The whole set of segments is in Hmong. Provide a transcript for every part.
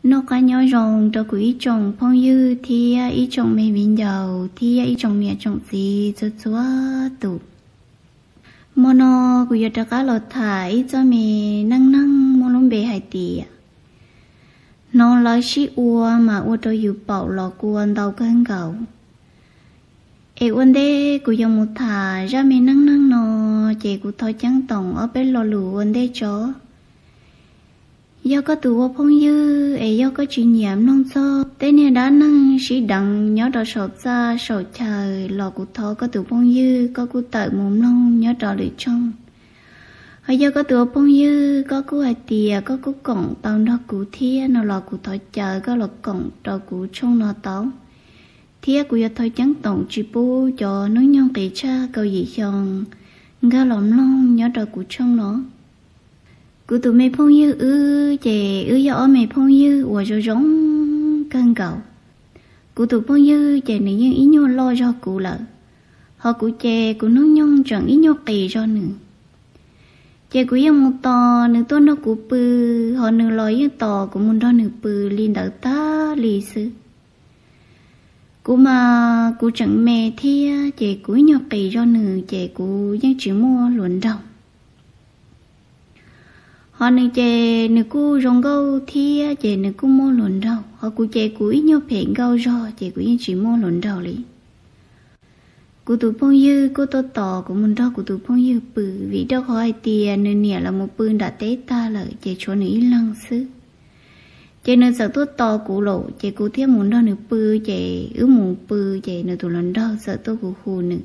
Noj qab nyob zoo rau kuv ib tsoom phooj ywg thiab ib tsoom me viv ncaus thiab ib tsoom niam tsoom txiv txhua txhua tus. Hmo no kuv yuav rov qab los tham ib txoj me neej neeg muaj lub npe hais tias hnov lawv sib ua mas ua rau yus paum los kua ntau kawg nkaus. Es ua ntej kuv yuav mus tham zaj me neej neeg no, ces kuv thov ceeb toom ob peb lo lus ua ntej tso. Yog koj tus ua phooj ywg es yog koj tsis nyiam mloog txog tej niag dab neeg sib deev nyob rau saum txaj saum chaw los kuv thov koj tus phooj ywg koj kuj tawm mus mloog nyob rau lwm tshooj. Ho yog koj tus ua phooj ywg koj kuj hais tias koj kuj koom tau nrog kuv thiab no los kuv thov caw koj los koom rau kuv tshooj no tau. Thiab kuv yuav thov ceeb toom tsis pub cov hnub nyoog qiv tshaj kaum yim xyoo nkag los mloog nyob rau kuv tshooj no. Kuv tus me phooj ywg wb ces wb yog ob me phooj ywg uas zoo zoo kawg nkaus. Kuv tus phooj ywg ces nws yeej ib nyuag loj zog kuv lawm, ho kuv ces kuv hnub nyoog tseem ib nyuag qis zog nws. Ces kuv yeej mus tos nws tuaj nrog kuv pw, ho nws los yeej tos kuv mus nrog nws pw li ntawd tag li xwb. Kuv mas kuv tseem me thiab ces kuv ib nyuag qis zog nws ces kuv yeej tsis muaj hluas nraug. Ho nws ces nws kuj zoo nkauj thiab ces nws kuj muaj hluas nraug, ho kuv ces kuv ib nyuag phem nkauj zog ces kuv yeej tsis muaj hluas nraug li. Kuv tus phooj ywg kuj tuaj tos kuv mus nrog kuv tus phooj ywg pw, vim rau qhov hais tias nws niam los mus pw nram teb tag lawm ces tshuav nws ib leeg xwb. Ces nws txawm tuaj tos kuv lawm ces kuv thiaj mus nrog nws pw, ces wb mus pw ces nws tus hluas nraug txawm tuaj kuv hu nws.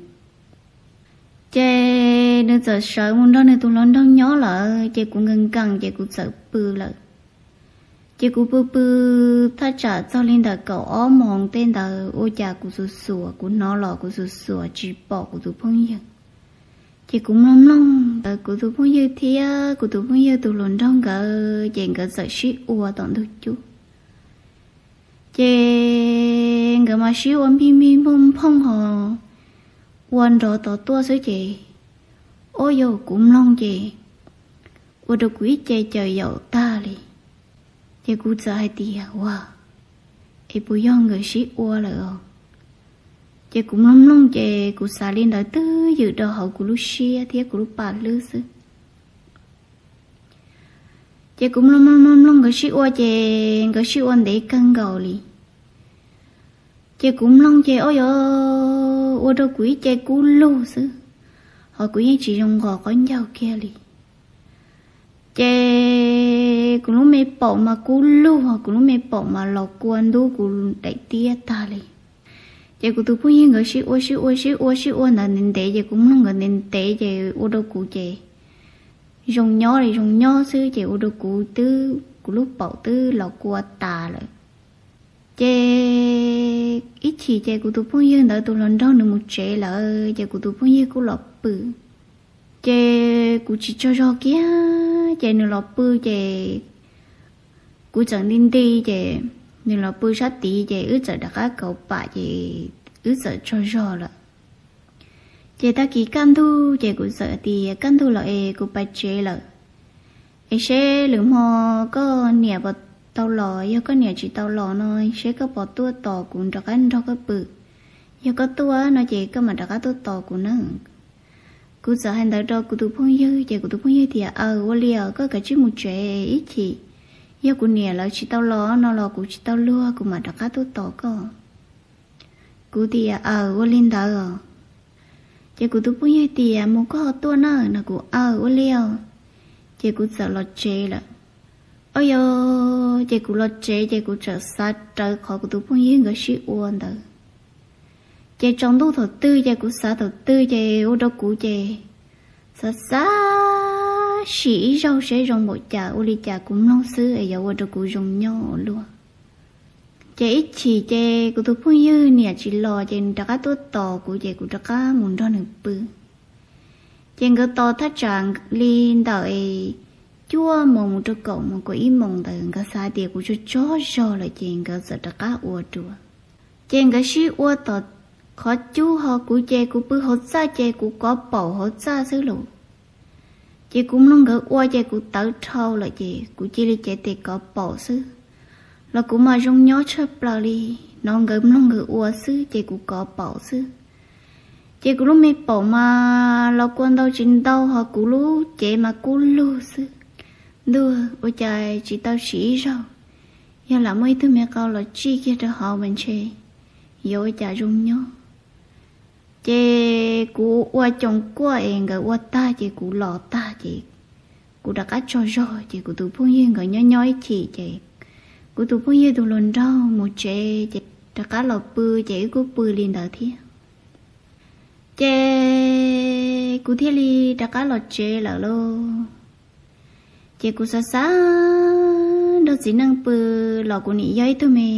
Ces nws txawm sawv mus nrog nws tus hluas nraug nyob lawm ces kuv nkees nkees ces kuv txawm pw lawm. Ces kuv pw pw thaj tsam txog li ntawm kaum ob moos tej ntawd ua cas kuv xuas xuas, kuv hnov los kuv xuas xuas tsis pom kuv tus phooj ywg. Ces kuv mloog mloog ntawd kuv tus phooj ywg thiab kuv tus phooj ywg tus hluas nraug nkawd ces nkawd txawm sib ua tom ntug cub. Ces nkawd mas sib ua npij npij nphooj nphooj ho ua nrov tos tuaj xwb ces, ua yog kuv mloog ces ua rau kuv ib ce caws yaum tag li. Ces kuv txawm hais tias, ua, es puas yog nkawd sib ua lawm os? Ces kuv mloog mloog ces kuv xav li ntawd twb ywm rau hauv kuv lub siab thiab kuv lub pam hlwb xwb. Ces kuv mloog mloog mloog mloog nkawd sib ua ces nkawd sib ua ntev kawg nkaus li. Ces kuv mloog ces, ua yog ua rau kuv ib ce kub lug xwb, ho kuv yeej tsis zoo nqos qaub ncaug kiag li. Ces kuv lub me paum mas kub lug, ho kuv lub me paum mas los kua ntub kuv daim tiab tag li. Ces kuv tus phooj ywg nkawd sib ua sib ua sib ua sib ua ntawd ntev ntev ces kuv mloog nkawd ntev ntev ces ua rau kuv ces zoo nyob li zoo nyob xwb ces ua rau kuv twb, kuv lub paum twb los kua tas lawm. Ces ib chim ces kuv tus phooj ywg ntawd tus hluas nraug nws mus tsev lawm ces kuv tus phooj ywg kuj los pw. Ces kuv tsis tsaug zog kiag ces nws los pw ces kuv txawm nti nti ces nws los pw sab tid ces wb txawm rov qab kauv pam ces wb txawm tsaug zog lawm. Ces tag kis kaj ntug ces kuv txawm tias kaj ntug los es kuv pais tsev lawm, es seb lwm hmo koj niam puas tau los, yog koj niam tsis tau los no seb koj puas tuaj tos kuv rov qab nrog koj pw. Yog koj tuaj no ces koj mam rov qab tuaj tos kuv na. Kuv txawm hais ntawd rau kuv tus phooj ywg ces kuv tus phooj ywg tias, aws, ua li os, koj kav tsij mus tsev ib chim, yog kuv niam lawv tsis tau los no los kuv tsis tau luag kuv mam rov qab tuaj tos koj. Kuv tias, aws, ua li ntawd os. Ces kuv tus phooj ywg tias, mus koj ho tuaj na no, kuv, aws, ua li os. Ces kuv txawm los tsev lawm. Ua yog, ces kuv los tsev ces kuv txawm xav rawv qhov kuv tus phooj ywg nkawd sib ua ntawd. Ces tsaus ntuj thaum twg ces kuv xav thaum twg ces ua rau kuv ces xav xav sim ib zaug seb zoo npaum cas, ua li cas kuv mloog xwb es yuav ua rau kuv zoo nyob ua luaj. Ces ib chim ces kuv tus phooj ywg niam tsis los ces nws rov qab tuaj tos kuv ces kuv rov qab mus nrog nws pw. Ces nkawd tos thaj tsam li ntawm cuaj moos mus rau kaum moos kaum ib moos ntawd nkawd xav tias kuv tsaug tsaug zog lawm ces nkawd txawm rov qab ua dua. Ces nkawd sib ua tom qhov cub ho kuv ces kuv pw hauv txaj ces kuv kov paum hauv txaj xwb lauj. Ces kuv mloog nkawd ua ces kuv tawv dhau lawm ces kuv cia li cev tes kov paum xwb. Los kuv mas zoo nyob tshaj plaws li, hnov nkawd mloog nkawd ua xwb ces kuv kov paum xwb. Ces kuv lub me paum mas los kua ntau tsis ntau, ho kuv lub cev mas kub lug xwb. Ntuj, ua cas tsis tau siv ib zaug, yog lam muaj ib tug me qau los tsij kiag rau hauv mas ntshe yuav ua cas zoo nyob. Ces kuv ua coos kuaj es nkawd ua tag ces kuv los tag ces kuv rov qab tsaug zog ces kuv tus phooj ywg nkawd nyob nyob ib chim ces kuv tus phooj ywg tus hluas nraug mus tsev ces rov qab los pw ces wb kuj pw li ntawd thiab. Ces kuv thiaj li rov qab los tsev lawm lauj. Ces kuv xav xav nrog txiv neej pw los kuv nim yog ib tug me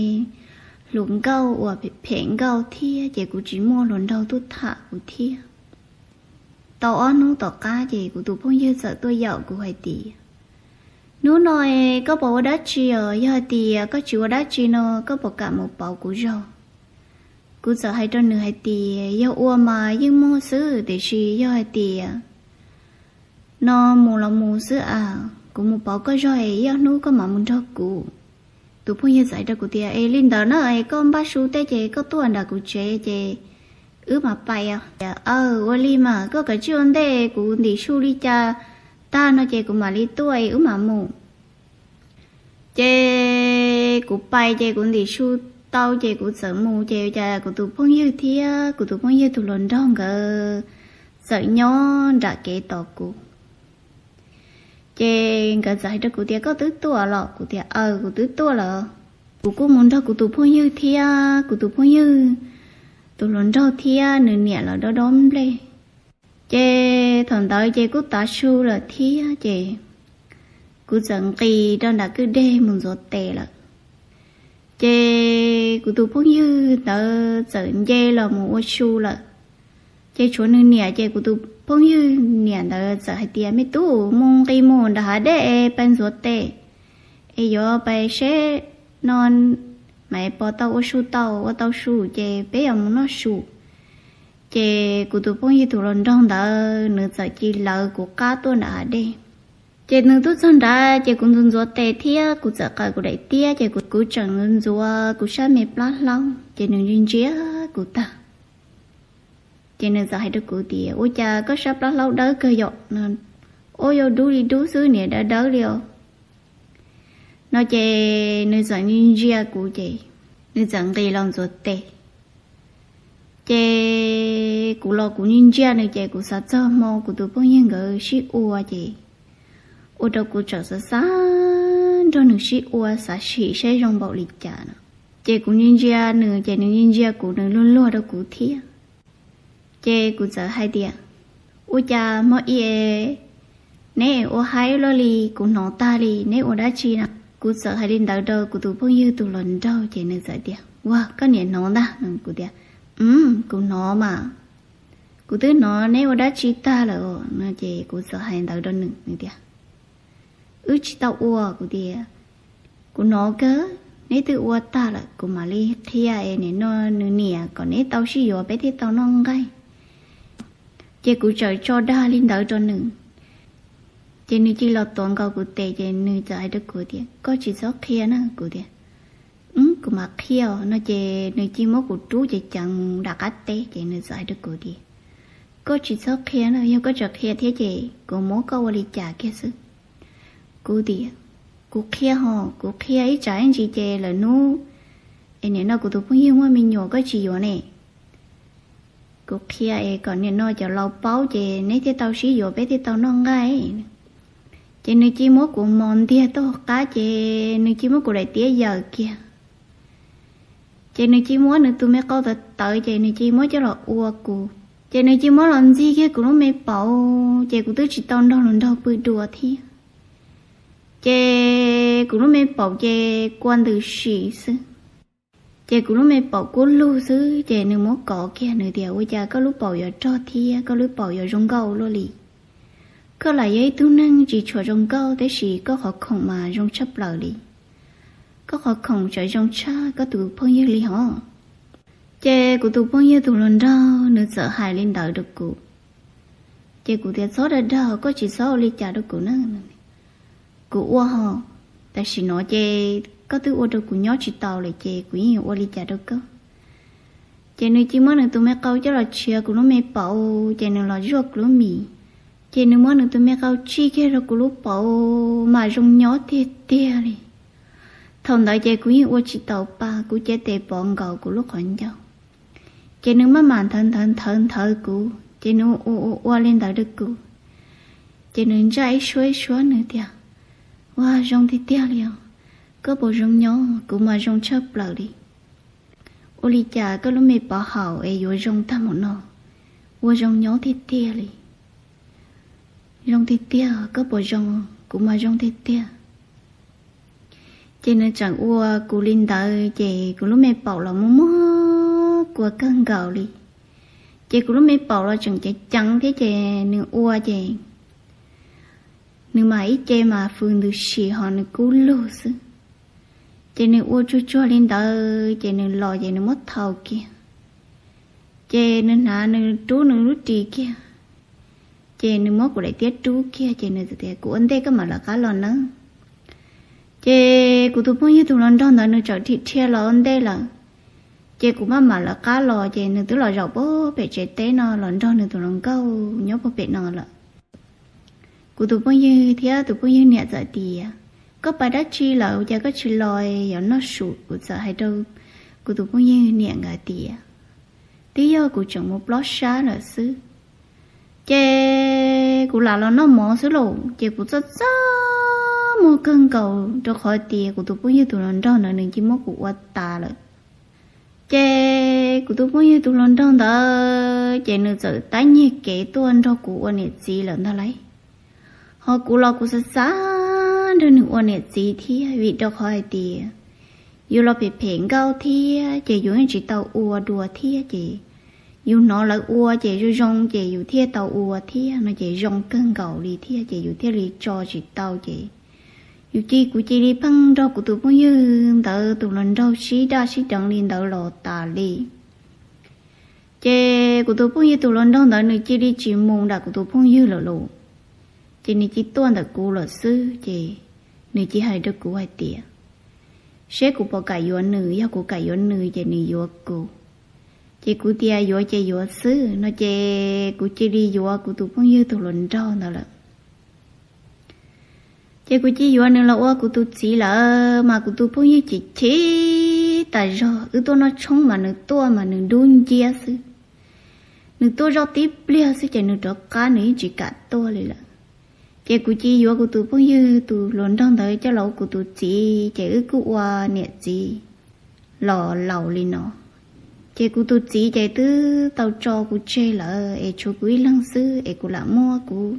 hluas nkauj uas phem nkauj thiab ces kuv tsis muaj hluas nraug tuaj tham kuv thiab. Tau ob hnub tom qab ces kuv tus phooj ywg txawm tuaj yaum kuv hais tias, hnub no es koj puas ua dab tsi os? Yog hais tias koj tsis ua dab tsi no koj puas kam mus pauv kuv zog? Kuv txawm hais rau nws hais tias yog ua mas yeej muaj xwb, tiam sis yog hais tias no mus los mus xwb a, kuv mus pauv koj zog es ib ob hnub koj mam mus nrog kuv. Tus phooj ywg txawm hais rau kuv tias es li ntawd na es koj npaj su tej ces koj tuaj nram kuv tsev ces wb mam pais. Aw, ua li mas koj kav tsij ua ntej, kuv ntim su li cas tag no ces kuv mam li tuaj es wb mam mus. Ces kuv pais ces kuv ntim su tau ces kuv txawm mus ces cas kuv tus phooj ywg thiab kuv tus phooj ywg tus hluas nraug nkawd txawm nyob nram kev tos kuv. Ces nkawd txawm hais rau kuv tias koj twb tuaj los? Kuv tias aw, kuv twb tuaj lawm. Kuv kuj mus nrog kuv tus phooj ywg thiab kuv tus phooj ywg tus hluas nraug thiab nws niam los dob dob nplej. Ces thaum ntawd ces kuj tav su lawm thiab ces kuv txawm nqis rau nram kwj deg mus ntxuav tes lawm. Ces kuv tus phooj ywg ntawd txawm nce los mus ua su lawm. Ces tshuav nws niam ces kuv tus phooj ywg niam ntawd txawm hais tias me tub, mus nqis mus nram hav dej es pais ntxuav tes es yuav pais seb no mas pos tau ua su tau ua tau su ces peb yuav mus noj su. Ces kuv tus phooj ywg tus hluas nraug ntawd nws txawm cia li lawv kuv qab tuaj nram hav dej. Ces nws tuaj txog nrad ces kuv ntxuav ntxuav tes thiab kuv txawm qaws kuv daim tiab ces kuv tseem ntxuav kuv sab me plab hlaub ces nws ntsia ntsia kuv tag. Ces nws txawm hais rau kuv tias ua cas koj sab plab hlaub dawb kawg yom no, ua yog dub li dub xwb niam, dawb dawb li os no. Ces nws txawm ntsia ntsia kuv ces nws txawm nqis los ntxuav tes. Ces kuv los kuv ntsia ntsia nws ces kuv xav txog hmo kuv tus phooj ywg nkawd sib ua ces ua rau kuv tseem xav xav nrog nws sib ua xav sim saib zoo npaum li cas no. Ces kuv ntsia ntsia nws ces nws ntsia ntsia kuv, nws luag luag rau kuv thiab. Ces kuv txawm hais tias ua cas hmo ib neb ua haib luaj li, kuv hnov tag li, neb ua dab tsi na? Kuv txawm hais li ntawd rau kuv tus phooj ywg tus hluas nraug ces nws txawm tias ua koj niam hnov ntag no. Kuv tias kuv hnov mas, kuv twb hnov neb ua dab tsi tag lawm no. Ces kuv txawm hais ntawd rau nws, nws tias wb tsis tau ua. Kuv tias kuv hnov kawg, neb twb ua tag lawm kuv mam li qhia es nim no nws niam kom neb tau sib yuav peb thiaj tau noj nqaij. Ces kuv txawm tso dag li ntawd rau nws. Ces nws cia li los tuav nkaus kuv tes ces nws txawm hais rau kuv tias koj tsis txhob qhia na. Kuv tias kuv mam qhia os no. Ces nws cia li muab kuv rub ceev ceev mus nram qab teb ces nws txawm hais rau kuv tias koj tsis txhob qhia na, yog koj tseem qhia thiab ces kuv muab koj ua li cas kiag xwb. Kuv tias kuv qhia hos, kuv qhia ib tsam ib ntsis ces lawm hnub es nim no kuv tus phooj ywg muaj me nyuam koj tsis yuav ne. Kuv qhia es kom nim no cov laus paub ces neb thiaj tau sib yuav peb thiaj tau noj nqaij. Ces nws cia li muab kuv mos ntiag tau qab ces nws cia li muab kuv daim tiab yaws kiag. Ces nws cia li muab nws tus me qau tawv tawv ces nws cia li muab coj los ua kuv. Ces nws cia li muab los ntxig kiag kuv lub me paum ces kuv twb tsis tau nrog hluas nraug pw dua thiab. Ces kuv lub me paum ces kua ntws si xwb. Ces kuv lub me paum kub lug xwb ces nws muab kov kiag, nws tias ua cas koj lub paum yuav rog thiab koj lub paum yuav zoo nkauj luaj li. Koj lam yog ib tug neeg tsis tshua zoo nkauj tab sis koj qhov khoom mas zoo tshaj plaws li. Koj qhov khoom tseem zoo tshaj koj tus phooj ywg li hos. Ces kuv tus phooj ywg tus hluas nraug nws txawm hais li ntawd rau kuv. Ces kuv tias txhob dag dag, koj tsis txhob ua li cas rau kuv na. Kuv ua hos, tam sim no ces koj twb ua rau kuv nyob tsis taus lawm ces kuv yeej yuav ua li cas rau koj. Ces nws cia muab nws tus me qau coj los tshiav kuv lub me paum, ces nws los zuaj kuv lub mis. Ces nws muab nws tus me qau tsij kiag rau kuv lub paum mas zoo nyob tiag tiag li. Thaum ntawd ces kuv yeej ua tsis taus pa, kuv cev tes pov nkaus kuv lub qhov ncauj. Ces nws maj mam nthawv nthawv nthawv nthawv kuv, ces nws ua ua ua li ntawd rau kuv. Ces nws ntsaj ib suab ib suab nws tias, Ua zoo tiag tiag li os, koj puas zoo nyob? Kuv mas zoo tshaj plaws li. Ua li cas koj lub me pov haum es yuav zoo tag mus no? Ua zoo nyob tiag tiag li. Zoo tiag tiag, koj puas zoo? Kuv mas zoo tiag tiag. Ces nws tseem ua kuv li ntawd ces kuv lub me paum los muaj muaj kua kawg nkaus li. Ces kuv lub me paum los tseem ceev ceev thiab ces nws ua ces nws mas ib ce mas fws ntws si ho nws kub lug xwb. Ces nws ua tsuag tsuag li ntawd ces nws los ces nws muab thau kiag. Ces nws hnav nws rub nws lub ris kiag. Ces nws muab kuv daim tiab rub kiag ces nws txawm tias, Kuv ua ntej koj mam lawv qab los nawb. Ces kuv tus phooj ywg tus hluas nraug ntawd nws txawm dhia dhia los ua ntej lawm. Ces kuv maj mam lawv qab los ces nws twb los zaum puag pem tsev teb no los nrog nws tus hluas nkauj nyob puag pem no lawm. Kuv tus phooj ywg thiab tus phooj ywg niam txawm tias, Koj pais dab tsi lawm ua cas koj tsis los yuav noj su? Kuv txawm hais rau kuv tus phooj ywg niam nkawd tias, Twb yog kuv tseem mus plob sab lawm xwb. Ces kuv lam los noj mov xwb lauj, ces kuv txaj txaj muag kawg nkaus rau qhov tias kuv tus phooj ywg tus hluas nraug ntawd nws cia muab kuv ua tas lawm. Ces kuv tus phooj ywg tus hluas nraug ntawd ces nws txawm tab nyiag kev tuaj nrog kuv ua niam txiv lawm ntag lauj. Ho kuv los kuv xav xav nrog nws ua niam txiv thiab, vim rau qhov hais tias yus los phem phem nkauj thiab ces yus yeej tsis tau ua dua thiab ces yus hnov lawv ua ces zoo zoo ces yus thiaj tau ua thiab no ces zoo kawg nkaus li thiab ces yus thiaj li tso tsis tau ces yus cia, kuv cia li pheej nrog kuv tus phooj ywg ntawd tus hluas nraug sib daj sib deev li ntawd los tas li. Ces kuv tus phooj ywg tus hluas nraug ntawd nws cia li tsis mus nram kuv tus phooj ywg lawm lauj. Ces nws cia tuaj ntawm kuv lawm xwb ces nws cia hais rau kuv hais tias, Seb kuv puas kam yuav nws, yog kuv kam yuav nws ces nws yuav kuv. Ces kuv tias, Yuav ces yuav xwb no ces kuv cia li yuav kuv tus phooj ywg tus hluas nraug ntawd lawm. Ces kuv cia yuav nws los ua kuv tus txiv lawm mas kuv tus phooj ywg chim chim tas zog, wb tuaj noj tshoob mas nws tuaj mas nws dub nciab xwb. Nws tuaj zoj tib pliag xwb ces nws rov qab, nws yeej tsis kam tuaj li lawm. Ces kuv cia yuav kuv tus phooj ywg tus hluas nraug ntawd coj los ua kuv tus txiv ces wb kuj ua niam txiv los laus li no. Ces kuv tus txiv ces twb tau tso kuv tseg lawm es tshuav kuv ib leeg xwb es kuv lam muab kuv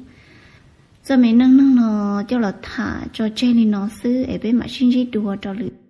txoj me neej neeg no coj los tham tso tseg li no xwb es peb mam sib ntsib dua rau lwm